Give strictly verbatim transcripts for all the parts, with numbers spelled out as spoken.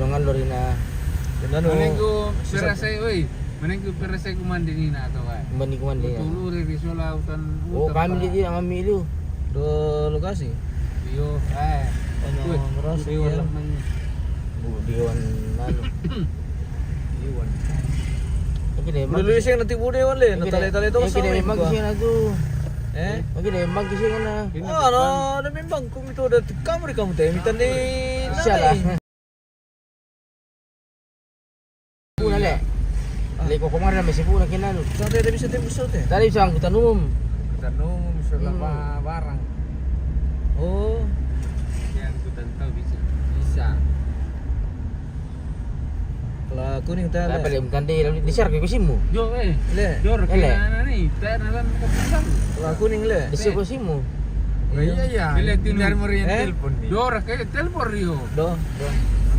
Ngalor ina. Manengku perasai, oi. Manengku perasai ku mandi ni na to, ai. Mandi ku mandi, ya. Tulu re risola utan. Oh, kami jadi amami lu. Do lokasi. Iyo, eh. Ono merasa, ya. Bu Dewan lalu. Dewan. Tapi deh, udah lu sing nanti Bu Dewan le, nanti tale-tale to. Oke deh, memang kisah na tu. Eh? Oke deh, memang kisah na. Ah, no, ada memang ku itu ada kamar kamu teh, minta di. Salah. Puna le. Le ko kemarin na mesi puna kena lu. Sa te bisa tembus sa te. Tadi bisa angkutan umum. Angkutan umum, bisa apa barang. Oh. Ya, angkutan tahu bisa. Bisa. Kalau kuning teh le. Apa le, bukan di, di share ke kusimu? Yo, eh. Le. Jor, le. Kena ni, teh dalam keputusan. Kalau kuning le. Di share kusimu. Iya, iya. Bile tinu. Dari mori yang telepon ni. Dora ke telepon Rio. Do, do.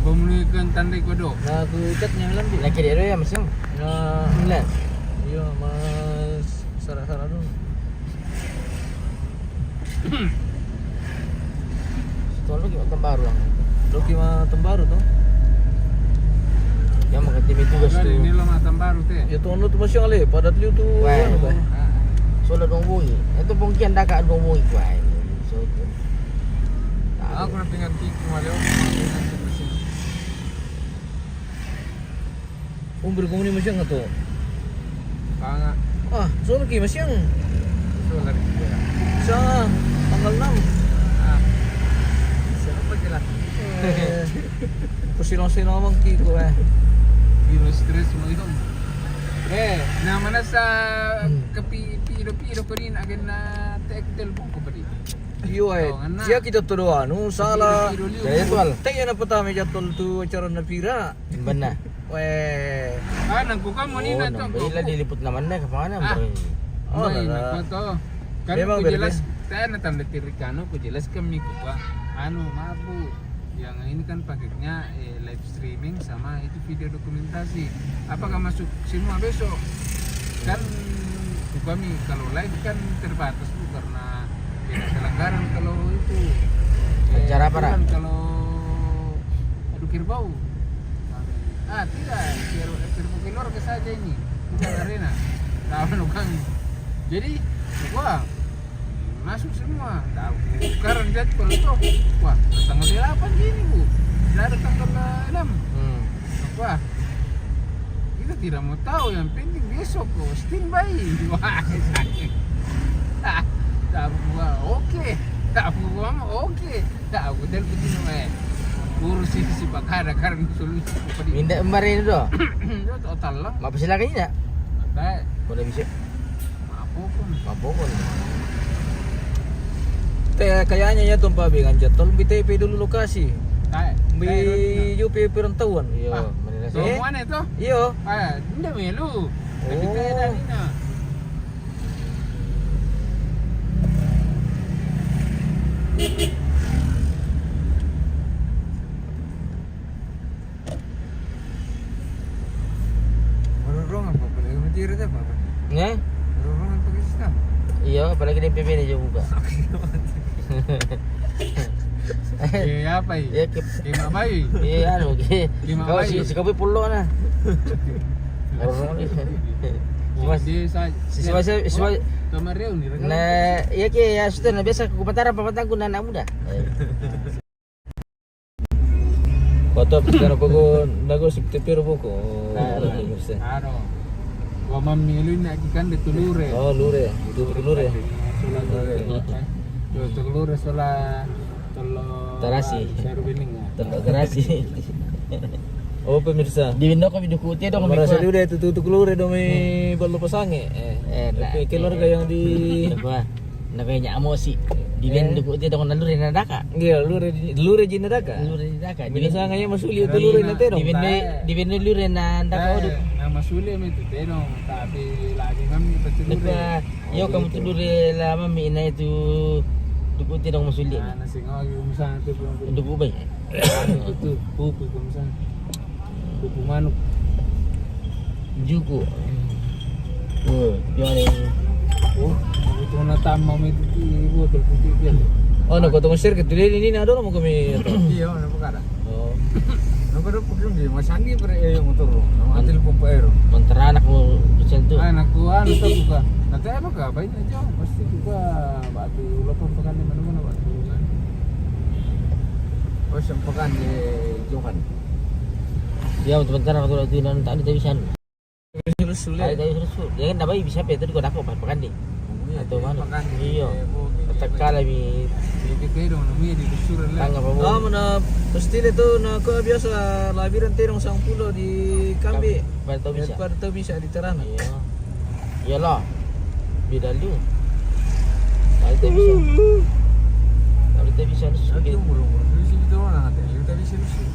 Pemuli kan tandai ko do. Na ku chat nya lambi. Lagi dia ya masih. Na le. Iya, mas, salah-salah dulu. Tuan lu gimana, tembaru lang. Lu gimana tembaru tuh? Yang mengerti itu gas tuh. Ini lo mah tembaru teh. Ya tuan lu tuh masih ale, padat lu tuh. Wah. Anu, teh. Soalnya dong bui. Itu mungkin dah kak dong bui gua ini. So itu. Aku nanti nganti kembali. Umbur kumuni masyang ato. Kanga. Ah, sono ki masyang. Sono ki. Sa tanggal enam. Ah. Siapa kira? Eh, kusilang-silang mang ki ko, eh. Virus stress mo ito. Eh, namana sa kapi-, pido-pido ko rin agen na tek telepon ko pa di. Iyo, eh. Siya kita todo anu, salah. Jadwal. Teh, yang pertama jadwal tu acara na pira. Benar. Weh. Ah, nang ku kamu ni na to. Bila diliput naman na, kapan na? Ah. Oh, na ko to. Kan memang ku jelas, teh na tanda tiri kanu, ku jelas kami ku pa. Anu, mabu. Yang ini kan paketnya, eh, live streaming sama itu video dokumentasi. Apakah masuk semua besok? Kan kami kalau live kan terbatas, Bu, karena tidak pelanggaran kalau itu. Eh, acara apa, Ra? Bukan kalau adu kerbau. Ah, tidak, kerbau keluarga saja ini. Bukan arena. Tahu kan? Jadi, gua masuk semua. Tahu. Sekarang jadwal itu. Wah, tanggal delapan gini, Bu. Tidak ada tanggal enam. Hmm. Wah, kita tidak mau tahu, yang penting besok kok standby. Wah, sakit. Tak, tak, wah, oke. Tak, wah, oke. Tak, aku telepon ini, eh. Urus itu si Pak ada karena solusi. Minda kemarin itu. Itu total lah. Apa silakan ini? Boleh bisa. Mapokon. Mapokon. Teh, kayaknya ya, Tom, Pak, dengan jadwal bi te pe dulu lokasi. Bi ju pe perantauan. Iya, mana sih? Mana itu? Iya. Ah, ndak melu. Tapi teh dari na. Marurung apa? Boleh mentira apa? Ya? Marurung apa kita? Iya, apalagi di P B ini juga buka. Eh, apa ini? Ya, ke Kima bayi. Iya, anu, oke. Kima bayi. Si, si kopi pulo na. Marurung ni. Mas, si, si, si, si, kemarin ni. Nah, iya, ke, ya, sudah, nah, biasa aku pamatara, pamatara aku na anak muda. Foto kita na pogo nago si tepiro pogo. Aro. Gua mamilu na kikan de tulure. Oh, lure. Itu tulure. Sola lure. Tulure sola tolo. Tarasi. Seru bening ya. Tolo tarasi. Oh, pemirsa. Di Winoko, di Kute dong. Merasa dia udah itu tutuk lure dong, mi balu pasange. Eh, keluarga yang di. Nako nya amosi. Di ben duku ti dong na lure na daka. Iya, lure, lure ji na daka. Lure ji daka. Minasanga ya masuli itu lure na tedong. Di ben, di ben lure na daka odu. Na masuli mi itu tedong, tapi lagi kami pasti lure. Yo, kamu tu lure la mami na itu duku ti dong masuli. Na singo yu misalnya tu duku bai. Itu pupu misalnya. Pupu manuk. Juku. Oh, yang ini. Oh, itu na tama mi itu botol putih dia. Oh, na kotong share ke tu ini na dong mau kami. Iya, na bukan. Oh. Na kotong Di Masanggi bre, eh, motor. Sama telepon Pak Ero. Motor anak mau kecil tuh. Ah, anak tua, anak tua buka. Nanti apa kah? Baik aja. Pasti juga batu lopon pekan di mana-mana, batu kan. Oh, sempekan di Johan. Dia sebentar aku lagi nanti tadi bisa. Terus sulit. Tadi tadi terus sulit. Dia kan dapat bisa pe itu di kota aku pekan di. Iya, atau di mana? Pekan di. Iya. Iya, bu, gitu, tekan lebih. Iya, gitu dong, namanya di Lusuran lah. Tangga apa, Bu? Ah, mana pasti itu, nah, kok biasa labiran terong sang pulo di Kambi. Pada tahu bisa. Pada tahu bisa di Terana. Iya. Iyalah. Beda lu. Tadi tadi bisa. Tadi tadi bisa lu. Lagi umur-umur dulu sih, gitu, orang nanti kita bisa lu sih.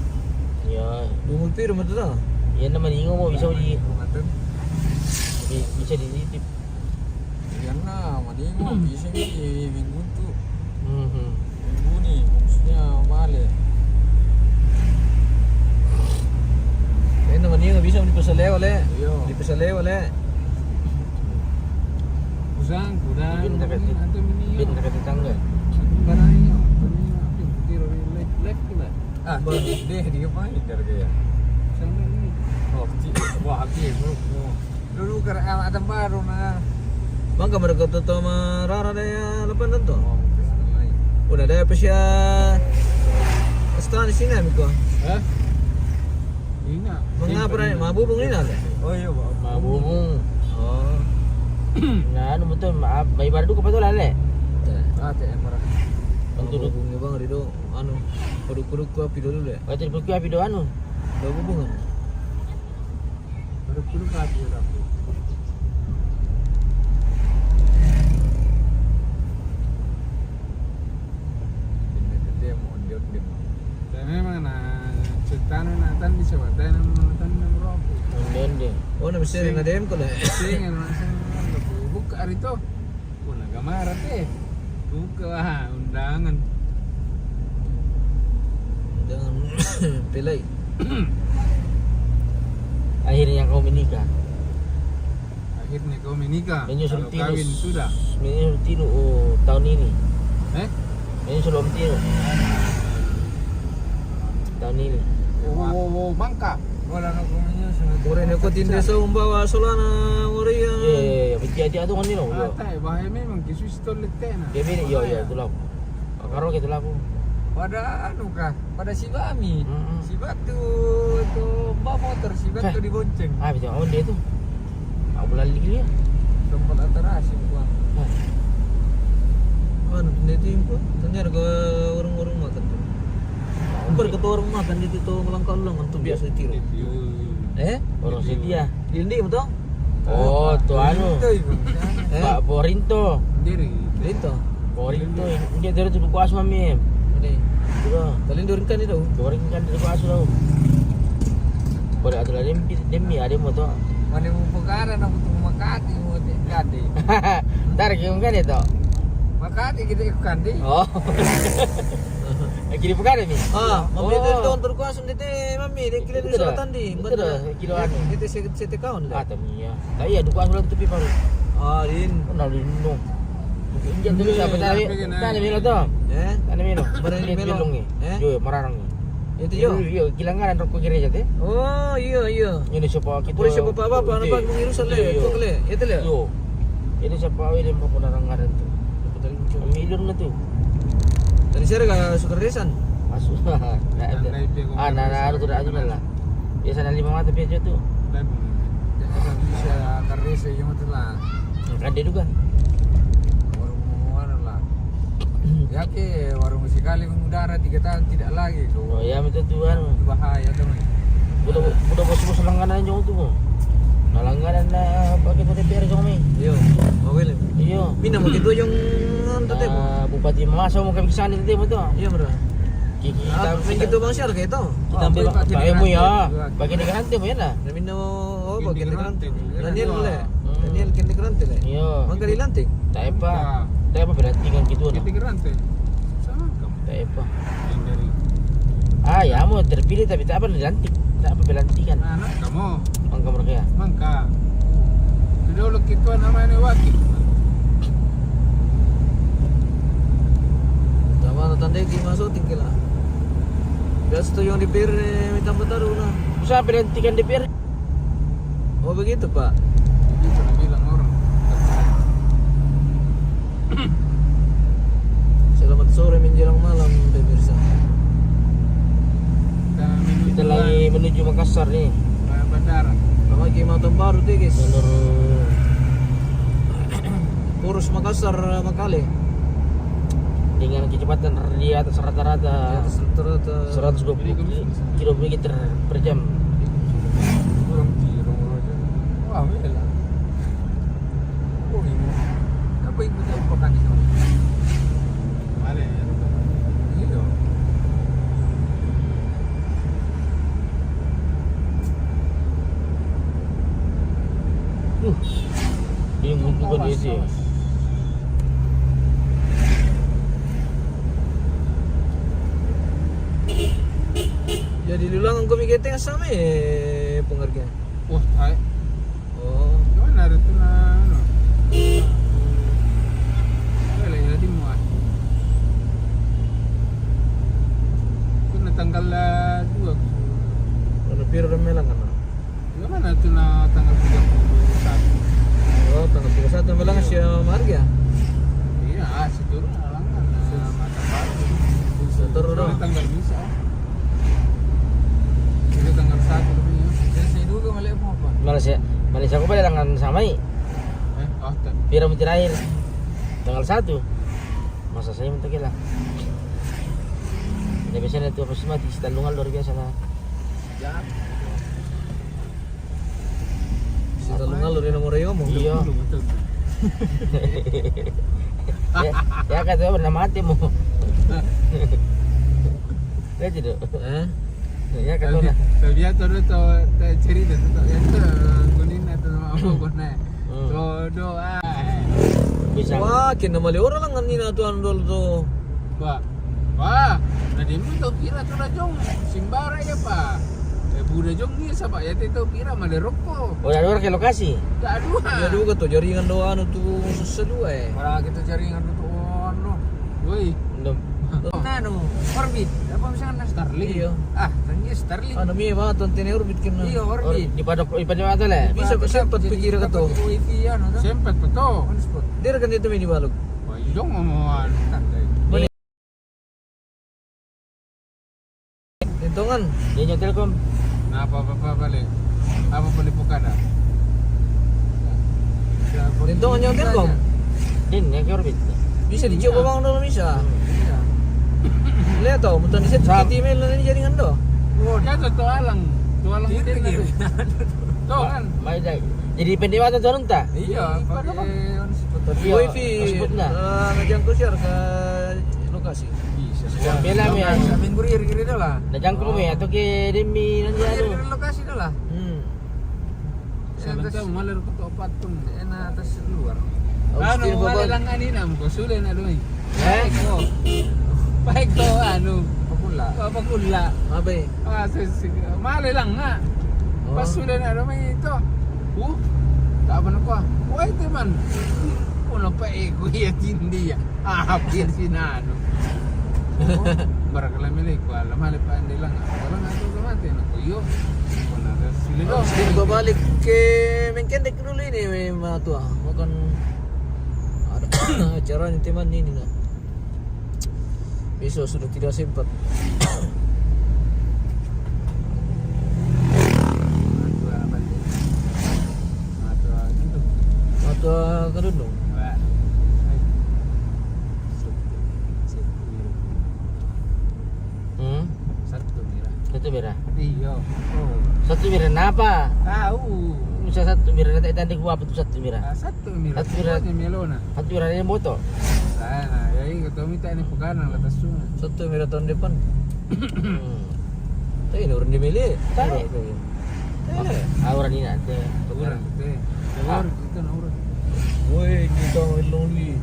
Iya. Umur piro mah tuh? Iya, nama ningo mau bisa di. Umur ngaten. Bi-, bisa dititip. Iya, nah, maningo bisa di minggu tuh. Mhm. Minggu nih, maksudnya male. Ini nama ningo bisa di Pasalewa le. Iya. Di Pasalewa le. Kusang, kurang. Bin dekat, atau mini. Bin dekat tetangga. Barangnya, barangnya, apa yang kira lek, lek lah. Ah, deh, dia main dari dia. Sama ini. Oh, cik, wah, habis, bro. Dulu ke, eh, ada baru, nah. Bang, kamar kau tuh sama Rara deh, ya, lepas nonton. Oh, oke, sama lain. Udah ada apa sih, ya? Stan sini, Miko. Hah? Ina. Mengapa, Ina, Rai? Ina. Mabubung ini ada? Oh, iya, Pak. Mabubung. Oh. Nah, anu betul, maaf, bayi baru ke betul, Ale. Ah, teh, marah. Untuk Mabubung, Bang Rido, anu, produk-produk ku api dulu, le. Oh, itu produk ku api dulu, anu. Mabubung, anu. Produk-produk ku api dulu. Dia mau onde-onde. Tapi memang na ceritana na tadi coba tanya na tadi na berapa? Onde-onde. Oh, na bisa na dem ko le. Sing, sing, buka hari to. Oh, na gamara te. Buka, wah, undangan. Undangan pelai. Akhirnya kau menikah. Akhirnya kau menikah. Menyusul Kalau Tinus. Kawin sudah. Menyusul Tinus, oh, tahun ini. Eh? Menyusul Om Tinus. Tahun ini. Oh, oh, oh, Bangka. Orang aku menyusul. Orang aku tindas umbawa solana, orang yang. Iya, iya, iya. Hati-hati, atuh, kan ini, loh. Ah, iya. Tai, bahaya memang, kisus tol letena. Dia bini, iya, iya, itulah. Karo gitu lah aku. Pada anu kah? Pada si Bami. Mm-mm. Si Batu itu mbak motor, si Batu dibonceng. Ah, bisa onde itu. Aku lali dia. Sempat antara asing gua. Kan dia itu, ternyata ke warung-warung makan tuh. Hampir ke warung makan di situ, melangkah ulang tuh biasa itu. Eh? Orang setia. Dindi betul? Oh, tuh anu. Itu ibu. Eh? Pak Porinto. Diri. Porinto. Dia dari tuh kuas mami. Ini. Tuh. Kalian doringkan itu. Doringkan dari kuas lo. Pada aturan demi, demi ada motor. Mana mau pegara nak butuh makati mau kati. Ntar gimana itu? Makati kita ikut kandi. Oh. Kiri pegara nih. Ah, mami itu tuh terkuas. Tete, mami, dia kira di selatan di. Betul dah, kilo anu. Tete, tete, tete kawan lah. Ah, tamiya. Tapi ya, dua bulan tepi baru. Ah, din. Kenal di Indo. Injak dulu siapa tadi? Tadi Milo tuh. Eh? Tadi Milo. Mana ini Milo? Eh? Yo, mararang. Itu yo. Yo, kilangan rokok gereja teh. Oh, iya, iya. Ini siapa kita? Boleh siapa apa, apa, apa mengirusan le? Iya, iya. Kok le? Itu le. Yo. Ini siapa awal yang mau pernah ngaran tuh? Miliar na tu. Dari sini ke Sukardesan? Masuk. Ah, nah, nah, harus sudah aja lah. Biasa na lima mata biasa tu. Dan bisa Kardesa yang betul lah. Kan dia juga. Warung mana lah. Ya ke warung sekali mengudara tiga tahun tidak lagi tu. Oh ya, betul tuan. Bahaya tu. Udah, udah bos-bos langganan jong tu. Nah, langganan na pakai tadi biar jong mi. Iyo, mobil. Iyo. Mina mau gitu jong anu tadi. Bupati masa mau ke sana tadi betul. Iya, bro. Kiki kita, kita bang siapa kayak itu? Kita ambil pakai mu ya. Pakai di kantin mu ya nah. Mina mau, oh, pakai di kantin. Daniel le. Daniel kini kantin le. Iya. Mangga di lanting. Tak apa. Tak apa berarti kan gitu nah. Kini kantin. Sama kamu. Tak apa. Ah, ya, mau terpilih tapi tak apa dilantik. Tak apa pelantikan. Anak kamu. Mangka mereka ya. Mangka. Sudah ulah kita nama ini wakil. Sama tanda di masuk tinggal lah. Biasa tu yang di pir ni tambah taruh lah. Sampai dihentikan D P R. Oh, begitu, Pak. Itu bilang orang. Selamat sore menjelang malam, pemirsa. Kita menuju Kita lagi menuju Makassar nih. Bandara. Lagi Matang Baru, guys. Jalur Purus Makassar, Makale. Dengan kecepatan di atas rata-rata Di atas rata-rata. Seratus dua puluh kilo meter per jam. Kurang tirong aja. Wah, bela. Oh, ini. Apa ibu tahu pakai itu? Mana ya? Iya. Uh, ini butuh kan dia sih. Jadi lulang kami geteng sama, eh, penghargaan. Wah, hai. Oh. Gimana ada tu na, anu? Boleh jadi muat. Kena tanggal, eh, dua. Mana piro dan melang kan? Gimana tu na tanggal tiga puluh satu? Oh, tanggal tiga puluh satu melang. Iya. Siapa harga? Iya, ah, si turun alang kan, eh, mata baru. Turun dong. Tanggal bisa. Ini tanggal satu tapi ya. Saya juga melihat mau apa? Malaysia, Malaysia aku pada dengan sama i. Eh, oh, tak. Pira mu terakhir? Tanggal satu. Masa saya minta gila. Ya, biasanya itu apa sih, mati, si Talungan luar biasa lah. Ya. Si Talungan luar nomor yang ngomong. Iya. Ya, ya, kata pernah mati mau. Ya, tidak. Hah? Ya, kata orang. Tapi ya, tahu, tahu, tahu cerita tu, tahu. Ya, tu, kuning atau apa, kuning. Hmm. Jodoh, ah. Bisa. Wah, kena mali orang lah ngani na tu anu dulu tu. Wah. Wah, na demi tahu kira tu lah, Jong. Simbara ya, Pak. Eh, buda Jong ni siapa? Ya, tahu kira mali rokok. Oh, ada orang ke lokasi? Tak ada. Ya, juga tu jaringan doa anu tu susah dua, eh. Orang kita jaringan tu, oh, no. Woi. Belum. Nanu, Orbit. Apa misalnya Starlink? Iya. Ah, tanya Starlink. Anu, mi, ba, tonton Orbit kena. Iya, Orbit. Di padok, di padok atau le? Bisa, bisa, sempat pikir ke tu. Wifi, anu, tu. Sempat betul. Hotspot. Dia kan itu mi di balok. Wah, iya dong, ngomongan. Lintongan. Dia nyewa Telkom. Nah, apa, apa, apa balik? Apa balik buka dah? Lintongan nyewa Telkom. Din, yang ke Orbit. Bisa dicoba bang dalam bisa. Iya. Lihat tau, bukan di situ. Kita email ini jaringan tu. Oh, dia tu, tu alang. Tu alang ini. Tuh kan. Mai dai. Jadi pendewata tu orang tak? Iya, pakai hotspot. Tapi wifi, hotspot nah. Eh, ngajang tu share ke lokasi. Bisa. Bela mi. Minggu iri kira dah lah. Dah jangkau mi atau ke demi nanti anu. Kira lokasi dah lah. Hmm. Sebentar malah aku tak patung. Enak atas luar. Anu, malah lang ani nam ko sudah nak doi. Eh? Baik ko. Baik ko, anu. Apa pula? Apa pula? Apa eh? Ah, si, si, malah lang nga. Oh. Pas sudah nak doi itu. Uh, tak apa nak. Wah, itu man. Kau nampak eh, kau ya tindi ya. Ah, biar si nanu. Bara kala milik ko, alam hale pa ande lang. Wala nga tu kamate na ko iyo. Ko na da sili do. Sige, babalik ke Mengkendek dulu ini, matua. Makan ada acara ni teman ini na. Besok sudah tidak sempat. Matua apa ni? Matua gitu. Matua Kadundong. Wah. Hmm? Satu mira. Satu mira. Iyo. Oh. Satu mira napa? Tahu. Bisa satu mira, nanti tadi gua apa tu satu mira? Ah, satu mira. Satu mira. Semuanya melona. Satu mira yang boto. Sana, ya ini ketemu tak ini peganang atas sungai. Satu mira tahun depan. Hmm. Tapi ini orang dia milih. Tapi. Orang ini nanti. Orang nanti. Orang kita na orang. Woi, kita lonely.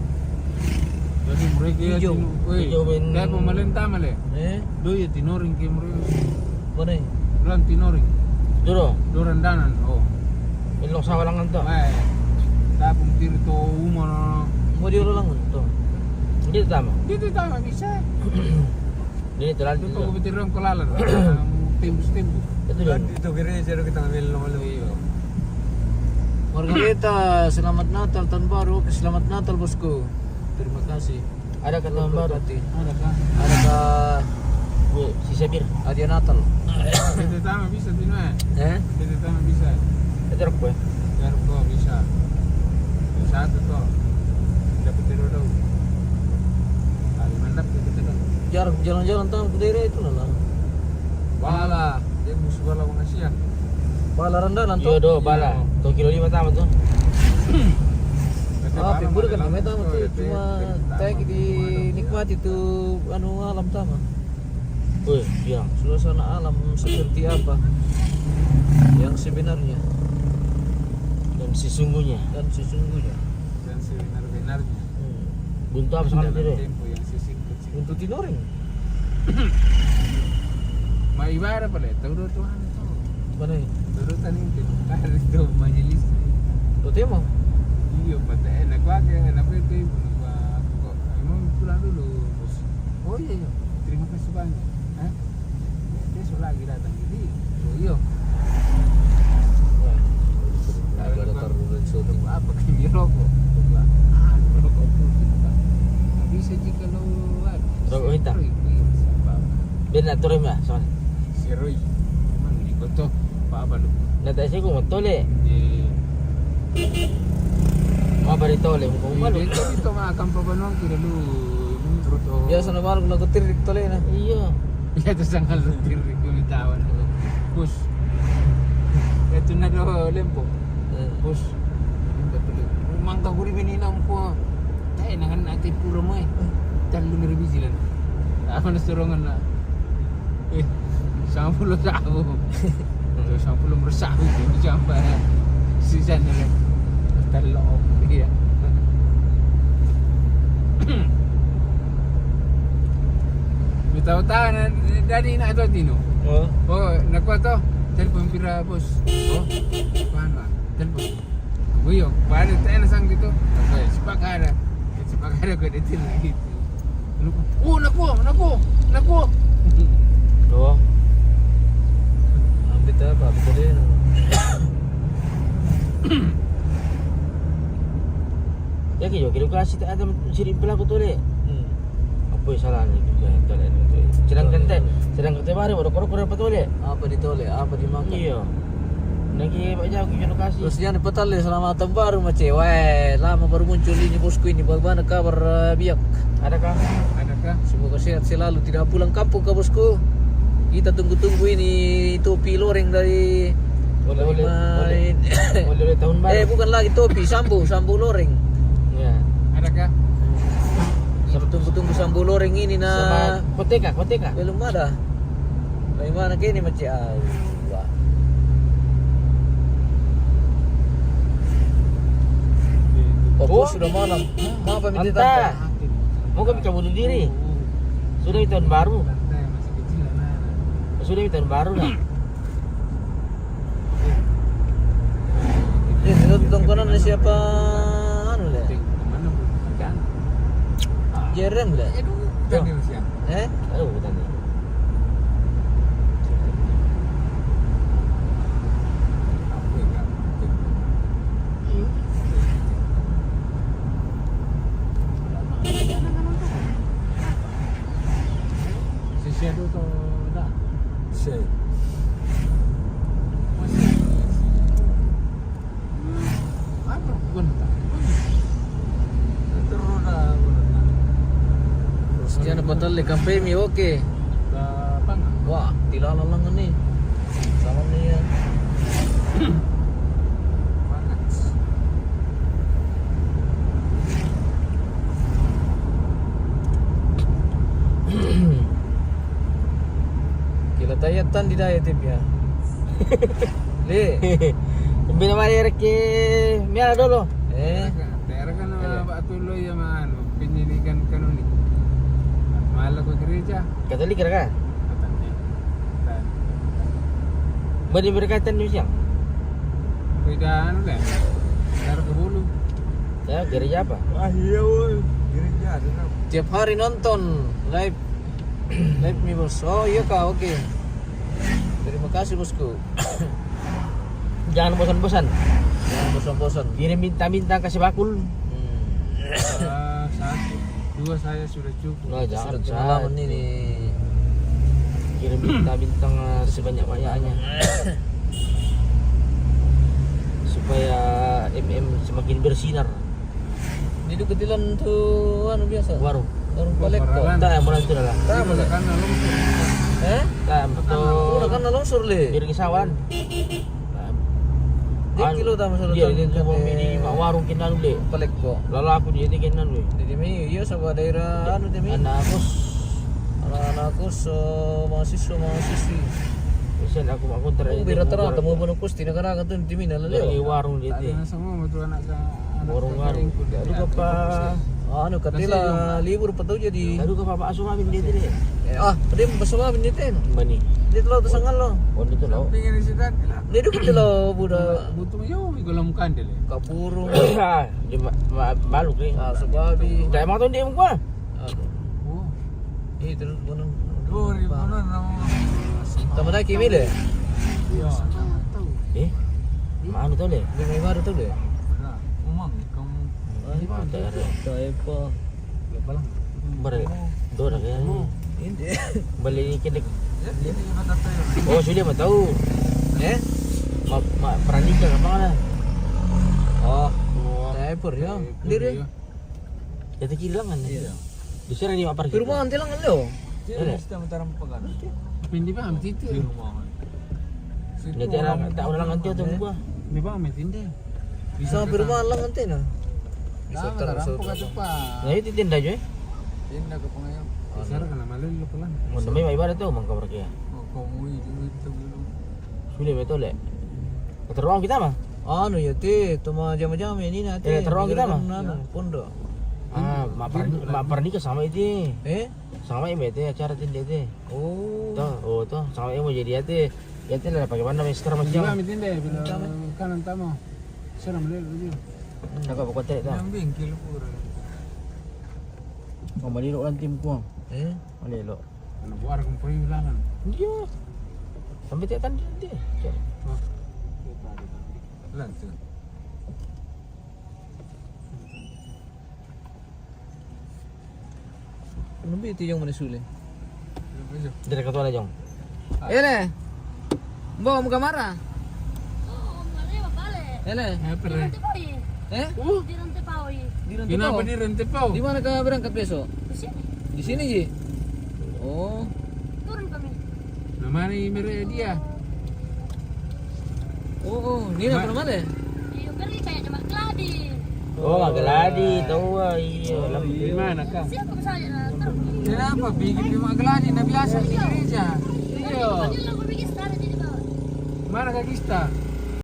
Jadi mereka ya. Ijo. Woi, ijo ben. Dia pemerintah male. Eh? Do ya tinoring ke mereka. Mana? Bulan tinoring. Duro. Duran danan. Oh. Ilok sawalangan to. Woi. Tapung tiri to umano. Mau dia ulang to. Dia tama. Dia tama bisa. Dia telan. Itu kau betul dong kelalan. Tembus-tembus. Itu dia. Itu gereja itu kita ambil lalu. Iya. Margareta, selamat Natal, tahun baru. Oke, selamat Natal, bosku. Terima kasih. Ada kata baru. Ada kah? Ada kah? Bu, si Sabir. Hadiah Natal. Kita tama bisa, Tino, eh? Eh? Kita tama bisa. Itu aku, eh. Biar kau bisa. Satu kau. Dapat tidur dong. Kali mantap kita tidur. Jarang jalan-jalan tamu ke daerah itu lah. Bala, dia musuh bala mengasia. Bala rendah nanti. Iya, do, bala. Tuh kilo lima tamu tuh. Ah, pibur kan namanya tamu tuh. Cuma saya dinikmati tuh anu alam tamu. Wih, iya. Suasana alam seperti apa yang sebenarnya dan sesungguhnya. Dan sesungguhnya. Dan sebenar-benarnya. Hmm. Buntu apa sekarang itu? Tempo yang sesingkat. Untuk tinoreng. Mai bara pale, tau do Tuhan itu. Mana ini? Tau do tani itu. Kari itu majelis. Lo tema? Iyo, pate enak wake, enak itu ibu nunggu aku kok. Emang pulang dulu, bos. Oh iya, iya. Terima kasih banyak. Hah? Besok lagi datang. Jadi, oh iya. Wah, ada taruh dan syuting. Apa kan dia rokok? Coba. Ah, rokok putih, Pak. Nggak bisa jika lo, anu, rokok hitam? Iya, siapa? Dia nak turun lah, soalnya. Si Roy. Mana ni kau tu? Apa, apa lu? Nak tak sih, aku mau tolek. Di Mau apa ditolek? Muka umah lu. Dia tu makan papanuang kira lu. Biasa na baru lagu tirik tolek na. Iya. Iya tu sangat lu tirik, lu tawan lu. Bus. Itu na do lempo. Eh. Bus. Mangka guri bini nampo. Tae na kan ati pura mai. Talu ngeri biji lan. Apa na sorongan na? Eh, sampulu sabu. Tuh, sampulu meresahu itu jamba. Si sana le. Telok, iya. Tahu-tahu na, dari nak tu Tino. Oh. Oh, nak kuat tu. Telepon pira bos. Oh. Mana? Telepon. Uyo, pada tanya sang gitu. Oke, sepak ada. Sepak ada kau di sini gitu. Oh, nak kuat, nak kuat, nak kuat. Oh. Ambil apa? Ambil tadi. Ya, kira-kira kasih tak ada siri pelaku tu deh. Hmm. Apa yang salah ni? Sedangkan teh, sedangkan teh baru, baru korok-korok apa tu deh? Apa ditolek? Apa dimakan? Iya. Lagi banyak aku lokasi. Terus jangan petale selamat tahun baru, Mace. Weh, lama baru muncul ini, bosku ini. Bagaimana kabar, eh, Biak? Adakah? Adakah? Semoga sehat selalu, tidak pulang kampung kah, bosku? Kita tunggu-tunggu ini topi loreng dari oleh-oleh, oleh-oleh tahun baru. Eh, bukan lagi topi, sambo, sambo loreng. Ya. Adakah? Kita tunggu-tunggu sambo loreng ini, nah. Sama koteka, koteka. Belum ada. Bagaimana ke ini, Mace? Ah, wah. Oh, sudah malam. Mau apa minta tante? Mau kami bunuh diri. Sudah itu tahun baru. Sudah itu tahun baru lah. Ini tongkonan siapa anu le? Jereng le? Eh? Aduh, bukan ni. Sisi tu tu dah. Sisi. Masih. Terus dia dapat tali kampemi, oke. Wah, tilala lang ni. Sama ni ya. Kila tayatan di daya tip ya. Le. Bila mari reki miala dulu. Eh. Daerah kan, daerah kan, eh, Pak Tulo ya, man, penyidikan kanuni. Malah ke gereja. Katolik kan? Katolik. Dan beri berkaitan di siang. Beda anu deh. Daerah ke hulu. Ya, gereja apa? Wah, iya, woi. Gereja ada apa? Tiap hari nonton live. Live mi, bos. Oh, iya kah? Oke. Terima kasih, bosku. Jangan bosan-bosan. Jangan bosan-bosan. Kirim minta-minta kasih bakul. Hmm. Ah, satu, dua saya sudah cukup. Nah, jangan. Sudah pengalaman ini. Kirim bintang-bintang, eh, sebanyak-banyaknya. Supaya M M semakin bersinar. Di dekat jalan tu, anu, biasa. Warung. Warung Palekko. Warung. Tak, yang mulai itu dah lah. Tak, mulai. Karena longsor. Eh? Tak, betul. Udah karena longsor, le. Di Ringisawan. Di kilo tamu sudah. Dia itu kan, mau di mak warung kinan, le. Palekko. Lalu aku dia di kinan, le. Jadi mi, iya, sama daerah anu, dia mi. Anak kos. Anak-anak kos, eh, mahasiswa, mahasiswi. Bisa aku mak kontra. Biar rata-rata mau bunuh kos di negara kan tu, di mina, le. Dari warung dia. Ada semua betul anak. Warung-warung. Aduh, apa? Anu, katila libur betul jadi. Aduh, apa, Pak Asuma bin dia tadi? Ah, dia Pak Asuma bin dia ten. Bani. Dia telah tu sangat lo. Oh, dia tu lo. Dia tu kita lo budak. Butuh yo, mi golam kandil. Kapurung. Ah, dia ma-, ma-, malu ni. Ah, sebab dia. Dah emang tu dia muka. Aduh. Oh. Eh, terus gunung. Dua ribu enam. Tambah lagi, Mile? Iya. Eh? Mana tahu, le? Dia mai baru tahu, le? Nah, umang, kamu. Ah, ini mana? Tak ada. Tak apa. Dia palang. Ber-, dua dah kan? Ini. Balik ni kena. Ya, ini mata saya. Oh, sudah mah tahu. Eh? Ma-, ma-, Pranika apa mana? Oh. Wah. Typer, ya. Typer, dia, dia. Ya. Jatuh kiri lengan. Iya. Di sana dia apa? Perumahan tilang lo. Iya. Dia mesti mataram pekan. Pindi bang, titik. Di rumah. Nanti orang tak ulang nanti atau buah. Di bang, mesin deh. Bisa perumahan lang nanti nah. Bisa terus. Nah, itu tinda je. Tinda ke pengayam. Di sana kena malu lu pulang. Mau demi ibarat tu, mangkau pergi ya. Oh, kamu itu, itu dulu. Sudah betul, le. Teruang kita mah. Anu ya, te, tuma jama-jama ini na, te. Eh, teruang kita mah. Anu, pondok. Ah, ma Pranika sama itu. Eh? Sama ini te acara tindai te. Oh. Tuh, oh tuh, sama ini mau jadi ya te. Ya te lah pakai mana masker macam. Juga meeting deh, bila kanan tamu. Sana melihat dulu. Kakak buka tek dah. Yang bingkil pura. Kau balik lo orang tim kuang. Eh? Balik lo. Anak buah kau pergi bilangan. Iya. Sampai tiap tadi dia. Hah? Lanjut. Lebih tu yang mana sulit. Dari ketua lah, Jong. Ele. Mbok, muka marah. Ele. Apa, Re? Eh? Di Rantepao. Kenapa di Rantepao? Di mana kau berangkat besok? Di sini. Di sini ji. Oh. Turun kami. Namanya Mere dia. Oh, oh, ini apa namanya? Iya, beri kayak cuma keladi. Oh, Mak Geladi, tahu ah, iya. Di mana kah? Siapa saya? Kenapa bikin di Mak Geladi? Nah, biasa di gereja. Iya. Mana Kak Gista?